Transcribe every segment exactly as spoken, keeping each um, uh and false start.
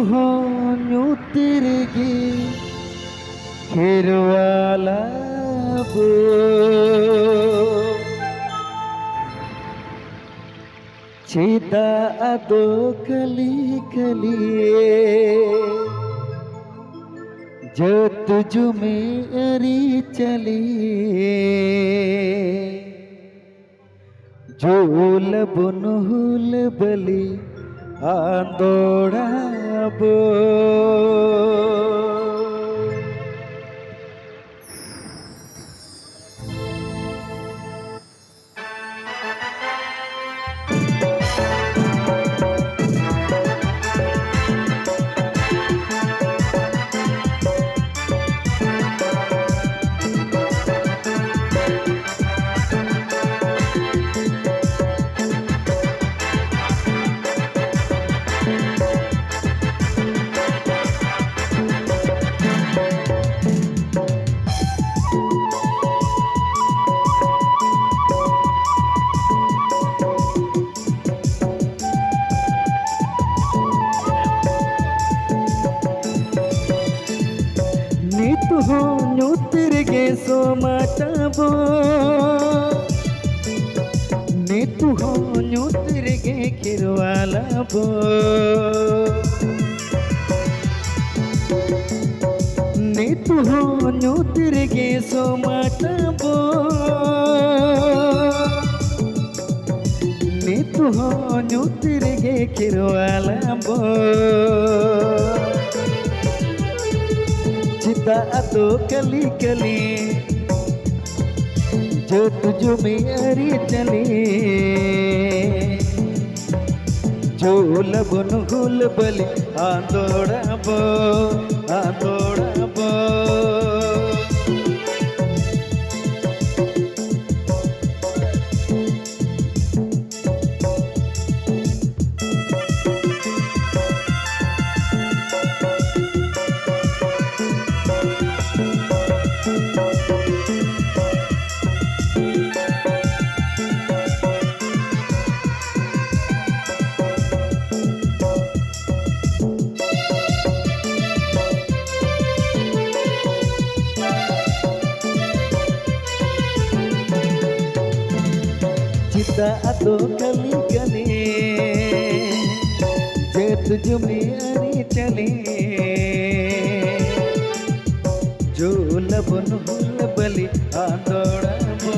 ᱦᱚᱸ ᱧᱩᱛ ᱨᱮᱜᱮ ᱠᱷᱮᱨᱣᱟᱞᱟ ᱵᱚ᱾ ᱪᱮᱫᱟᱜ ᱟᱫᱚ ᱠᱷᱟᱹᱞᱤ ᱠᱷᱟᱹᱞᱤ ᱡᱟᱹᱛ ᱡᱩᱢᱤ ᱟᱹᱨᱤᱪᱟᱹᱞᱤ ᱡᱩᱞ ᱵᱚᱱ ᱦᱩᱞ ᱵᱟᱹᱞᱤ ᱟᱸᱫᱳᱲᱟ ᱵᱚ᱾ ᱱᱤᱛ ᱦᱚᱸ ᱧᱩᱛ ᱨᱮᱜᱮ ᱥᱚᱢᱟᱡᱽ ᱛᱟᱵᱚ᱾ ᱱᱤᱛ ᱦᱚᱸ ᱧᱩᱛ ᱨᱮᱜᱮ ᱠᱷᱮᱨᱣᱟᱞ ᱟᱵᱚ᱾ ᱱᱤᱛ ᱦᱚᱸ ᱧᱩᱛ ᱨᱮᱜᱮ ᱥᱚᱢᱟᱡᱽ ᱛᱟᱵᱚ᱾ ᱱᱤᱛ ᱦᱚᱸ ᱧᱩᱛ ᱨᱮᱜᱮ ᱠᱷᱮᱨᱣᱟᱞ ᱟᱵᱚ᱾ ᱪᱮᱫᱟᱜ ᱟᱫᱚ ᱠᱟᱹᱞᱤ ᱠᱟᱹᱞᱤ ᱡᱟᱹᱛ ᱡᱩᱢᱤ ᱟᱹᱨᱤᱪᱟᱹᱞᱤ ᱡᱩᱞ ᱟᱵᱚᱱ ᱦᱩᱞ ᱵᱟᱹᱞᱤ ᱟᱸᱫᱳᱲ ᱟᱵᱚ, ᱟᱸᱫᱳᱲ ᱟᱵᱚ᱾ ᱪᱮᱫᱟᱜ ᱟᱫᱚ ᱠᱟᱹᱞᱤ ᱠᱟᱹᱞᱤ ᱡᱟᱹᱛ ᱡᱩᱢᱤ ᱟᱹᱨᱤᱪᱟᱹᱞᱤ ᱡᱩᱞᱟᱵᱚᱱ ᱦᱩᱞ ᱵᱟᱹᱞᱤ ᱟᱸᱫᱳᱲᱟᱵᱚᱱ᱾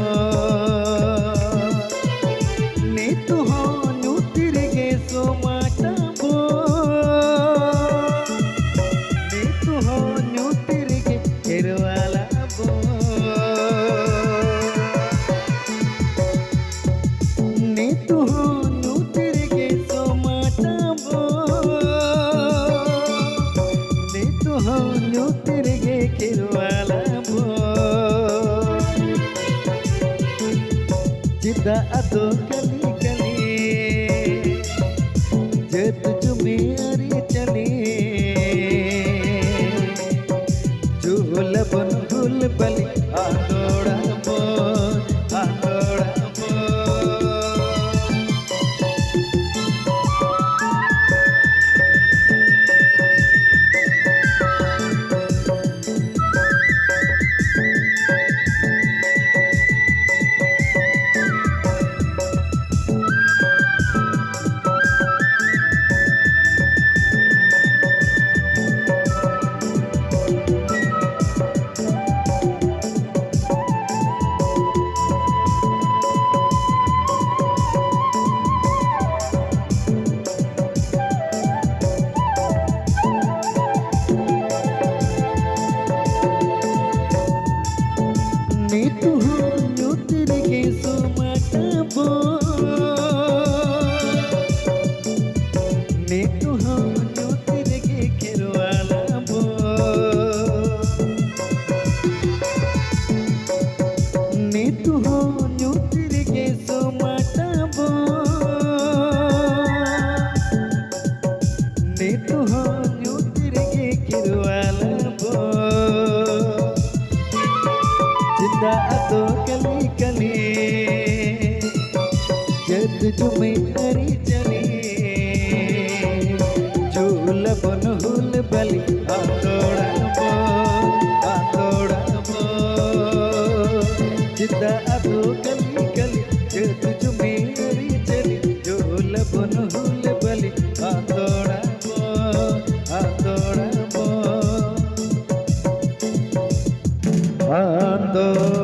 ᱱᱤᱛ ᱦᱚᱸ ᱧᱩᱛ ᱨᱮᱜᱮ ᱥᱚᱢᱟᱴᱟᱵᱚᱱ᱾ ᱱᱤᱛ ᱦᱚᱸ ᱧᱩᱛ ᱨᱮᱜᱮ ᱠᱷᱮᱨᱣᱟᱞᱟᱵᱚᱱ᱾ ᱱᱤᱛ ᱦᱚᱸ ᱧᱩᱛ ᱨᱮᱜᱮ ᱥᱚᱢᱟᱴᱟᱵᱚᱱ᱾ ᱱᱤᱛ ᱦᱚᱸ ᱧᱩᱛ ᱨᱮᱜᱮ ᱠᱷᱮᱨᱣᱟᱞᱟᱵᱚᱱ᱾ ᱪᱮᱫᱟᱜ ᱟᱫᱚ ᱠᱟᱹᱞᱤ ᱠᱟᱹᱞᱤ ᱡᱟᱹᱛ ᱡᱩᱢᱤ ᱟᱹᱨᱤᱪᱟᱹᱞᱤ ᱡᱩᱞᱟᱵᱚᱱ ᱦᱩᱞ ᱵᱟᱹᱞᱤ ᱟᱸᱫᱳᱲᱟᱵᱚᱱ, ᱟᱸᱫᱳᱲᱟᱵᱚᱱ᱾ ᱱᱤᱛ ᱦᱚᱸ ᱧᱩᱛ ᱨᱮᱜᱮ ᱥᱚᱢᱟᱴᱟᱵᱚᱱ᱾ ᱱᱤᱛ ᱦᱚᱸ ᱧᱩᱛ ᱨᱮᱜᱮ ᱠᱷᱮᱨᱣᱟᱞᱟᱵᱚᱱ᱾ ᱱᱤᱛ ᱦᱚᱸ ᱧᱩᱛ ᱨᱮᱜᱮ ᱥᱚᱢᱟᱴᱟᱵᱚᱱ᱾ ᱱᱤᱛ ᱦᱚᱸ ᱧᱩᱛ ᱨᱮᱜᱮ ᱠᱷᱮᱨᱣᱟᱞᱟᱵᱚᱱ᱾ ᱪᱮᱫᱟᱜ ᱟᱫᱚ ᱠᱟᱹᱞᱤ ᱠᱟᱹᱞᱤ ᱡᱟᱹᱛ ᱡᱩᱢᱤ ᱟᱹᱨᱤᱪᱟᱹᱞᱤ ᱡᱩᱞᱟᱵᱚᱱ ᱦᱩᱞ ᱵᱟᱹᱞᱤ ᱟᱸᱫᱳᱲᱟᱵᱚᱱ, ᱟᱸᱫᱳᱲᱟᱵᱚᱱ᱾ ᱪᱮᱫᱟᱜ ᱟᱫᱚ ᱠᱟᱹᱞᱤ ᱠᱟᱹᱞᱤ ᱡᱟᱹᱛ ᱡᱩᱢᱤ ᱵᱚᱱ ᱦᱩᱞ ᱵᱟᱹᱞᱤ ᱟᱸᱫᱳᱲᱟᱵᱚ, ᱟᱸᱫᱳᱲᱟᱵᱚ, ᱟᱸᱫᱳᱲ᱾